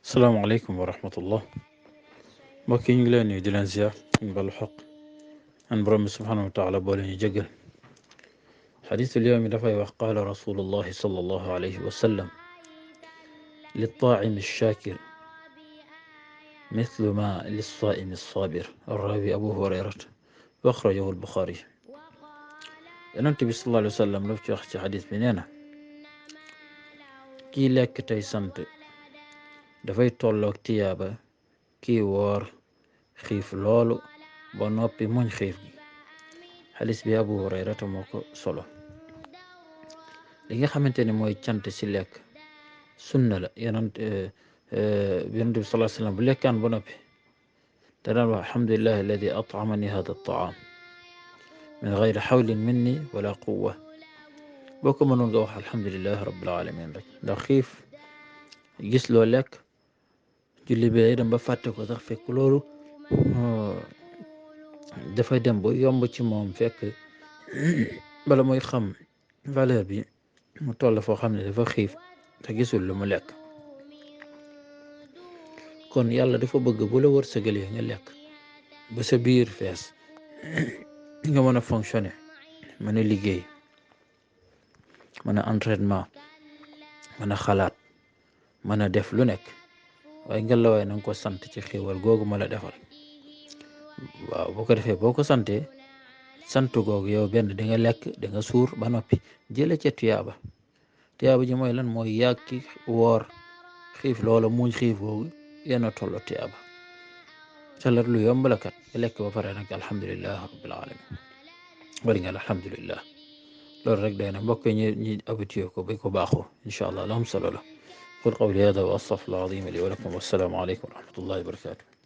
السلام عليكم ورحمة الله. mbokk yi ñu ngi leen di leen ziar ñu balu xaq an borom bi subhanahu wa taala boo leen ñu jégal xadiisul yawmi dafay wax qaala rasulullahi sallallahu alayhi wa sallam liltaacimi alshakir mithlu ma lilsaaimi alsabir arrawi abu hurayrata wa axrajahu albuxaari. yonent bi sallallahu alayhi wa sallam daf ci wax ci xadis bi nee na kii lekk tey sant dafay tolloog tiyaaba kii woor xiif loolu ba noppi muñ xiif gi. xadis bi abu hurayrata moo ko solo. li nga xamante ne mooy cant si lekk sunna la yonent bi sallallahu alayhi wa sallam bu lekkaan ba noppi te daan wax alhamdulillahi alladi at'amani hada at-ta'am min gayri xawlin minni wala quwwa. boo ko mënoon nga wax alhamdulillahi rabbil alamin rek ndax xiif gis loo lekk julli bi dem ba fàtte ko sax fekk loolu dafay dem ba yomb ci moom fekk bala mooy xam valeur bi mu toll foo xam ne dafa xiif te gisul lu mu lekk. kon yàlla dafa bëgg bu la wërsëgalee nga lekk ba sa biir fees nga mën a fonctionner mën a liggéey mën a entraînement mën a xalaat mën a def lu nekk waaye ngelawaay na nga ko sant ci xéewal googu ma la defal. waaw boo ko defee boo ko santee sant googu yow benn di nga lekk di nga suur ba noppi jële ca tuyaaba ji mooy lan mooy yàgg woor xiif loola muñ xiif googu yéen a tolloo tuyaaba te la lu yomb la kat nga lekk ba pare nag alhamdulilah rabbil alamin wari nga alhamdulilah loolu rek day na mbokk ñi habitué ko ba ko baaxoo incha allah la am solo la. qul qawli hada wa astaghfirullah al-azim li wa lakum wassalaamu aleykum wa rahmatullahi wa barakatuh.